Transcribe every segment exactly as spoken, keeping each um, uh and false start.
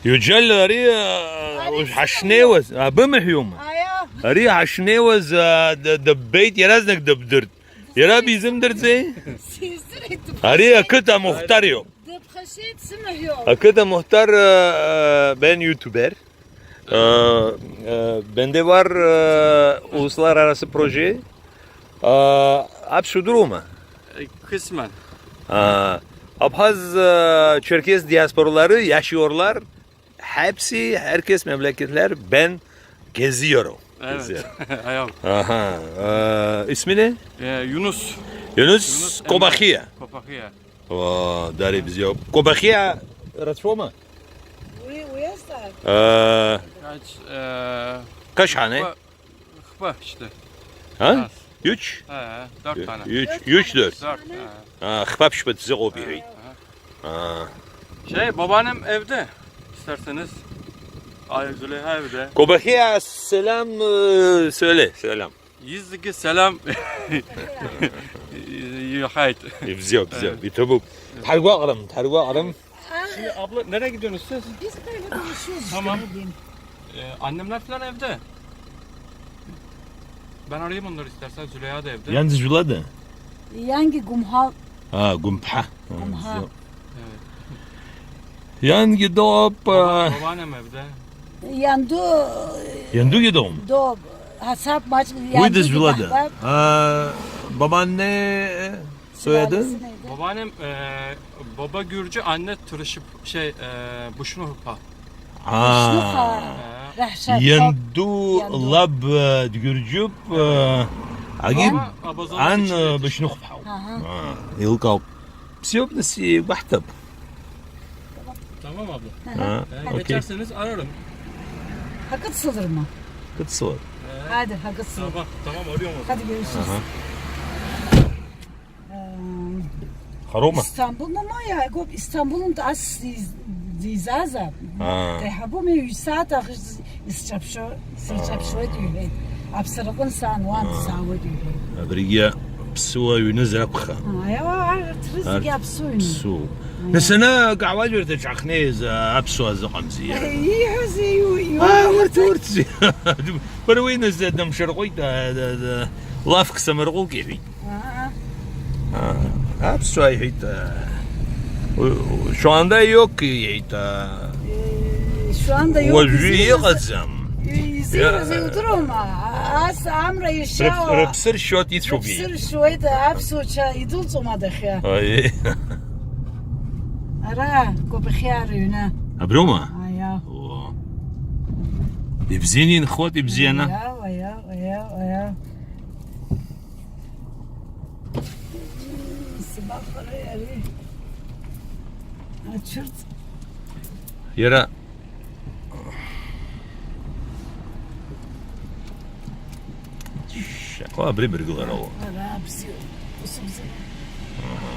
Иуџьал ари, а, ҳашнеиуаз, абымҳәома? Ари ҳашнеиуаз, а, д-, дыббеит, иаразнак дыбдырт. Иара бизымдырӡеи? Ари ақыҭа Мухтар иоуп. Дыԥхашьеит сымаҳәо. Ақыҭа Мухтар, а, а, бен иутубер. А, а, бендевар, а, улуслар арасы проже. А, аԥсуа удыруама? Қысман. А, Абхаз, а, Черкес диаспоралары, yaşıyorlar. Hepsi, herkes memleketler, ben geziyorum. Evet. Geziyorum. Ayol. Aha. Ee, ismi ne? Ee, Yunus. Yunus Yunus Kobakhia. Emre Kobakhia. Ва, дари бзиоуп. Кобахиа рацәоума? Уи, уи азҵаара. Э, Kaç, ee, kaç hane? Хԥа, хԥа işte. Ha? Аз. Üç? Ee, dört tane. Üç, üç, dört. Dört, ee. А, хԥа ԥшьба ҭзыҟоуп, иҳәеит. Aha. А. Şey, babaannem evde. İsterseniz. Ay, Züleyha evde. Кобахиа, selam, э, söyle, selam. Изегьы салам. Иҳәеит. Ибзиоуп, бзиоуп, иҭабуп. Дҳаргәаҟрым, дҳаргәаҟрым. Şimdi abla, nereye gidiyorsunuz siz? Biz böyle dolaşıyoruz. Tamam. Ee, annemler falan evde. Ben arayayım onları istersen. Züleyha da evde. Ианӡа жәлада? Иангьы гәымҳал. А, гәымԥҳа. А, Гәымҳа. Бзиоуп. Evet. Иангьы дыҟоуп, а, Babaannem evde. Ианду, Иандугьы дыҟоума? Доуп. Ҳасаб маҷк. Уи иандугьы дызжәылада? Даҳбап. А, бабанне, сояды? Babaannem, e, baba Gürcü, anne Tırışıp, şey, e, Buşnuhpa. А. Бушныха. Э. Раҳәшьа. Ианду Ианду. Лаб, э, Гьурџьуп, э, агьи Баба, ан, э, Бышныхәԥҳауп. Аҳа. А, илкаауп. Бзиоуп, нас игәаҳҭап. Tamam abla. А, окей. Geçerseniz ararım. Hakıt sılır mı? Кыдсылар. Hadi hakıt sılır. Tamam, tamam, arıyorum o zaman. Hadi görüşürüz. Аҳа. Э, Хароума? Истамбул, мама, иааигәоуп, Истамбул нтәа ас диз-, дизаазаап. Аа. Деиҳабуми, ҩ-сааҭ ахь исҿаԥшуа, сырҿаԥшуеит иҳәеит. Аԥсраҟын саан, уантә Аа. саауеит иҳәеит. Абригьы ԥсуа ҩнызар акәха. Ааи, ааи, арҭ рызегьы Арҭ аԥсуа ҩны. ԥсуоуп. Ааи. Нас ана акаҳуажәырҭаҿ ҳахьнеиз, а, аԥсуаа зыҟамзи иара. Ииҳәозеи, иу-, иу-, Аа, урҭ, урҭ зи-, бара уи нас дымшарҟәит, а, да, да, лафк самарҟәылк иҳәеит. Аа. Аа, аԥсуаа иҳәеит, аа, у-, у-, Шәанда иоук иҳәеит, аа, Э, Шәанда иоук уажәы изиҳәаз, иҟаӡам. Изиҳәаз Иа- иудыруама? А-, ас амра Рыԥ-, ишьауа, рыԥсы ршьоит, ицәоуп иҳәеит. Рыԥсы ршьуеит, аԥсуа ча идәылҵуам адәахьы. Аиеи. Ара, Кобахьиа рыҩны. Абриоума? Аиа. О. Ибзианы инхоит, ибзианы. Аиа, аиа, аиа, аиа. Сабахәарай ари? Ацәырҵ. Иара. Шьаҟа абри быргылароуп. Ара бзиоуп. Ус бзиоуп. Аҳа.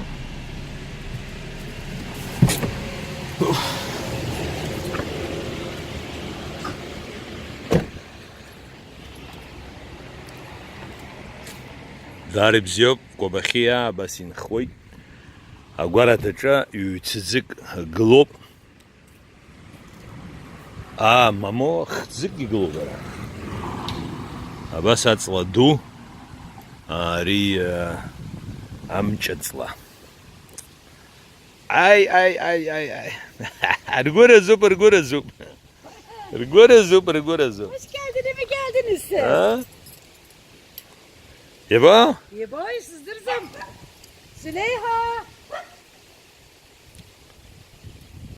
Даара ибзиоуп, Кобахьиа абас инхоит. Агәараҭаҿы ҩ-цыӡык гылоуп. Аа, мамо, хӡык игылоуп ара. Абас аҵла ду, ари, а, амҷ аҵла. Аи, аи, аи, аи, аи. Ргәы разуп, ргәы разуп. Ргәы разуп, ргәы разуп. Hoş geldin, eve geldiniz siz. А? Иаба? Иаба, исыздырӡом. Зулеиҳа!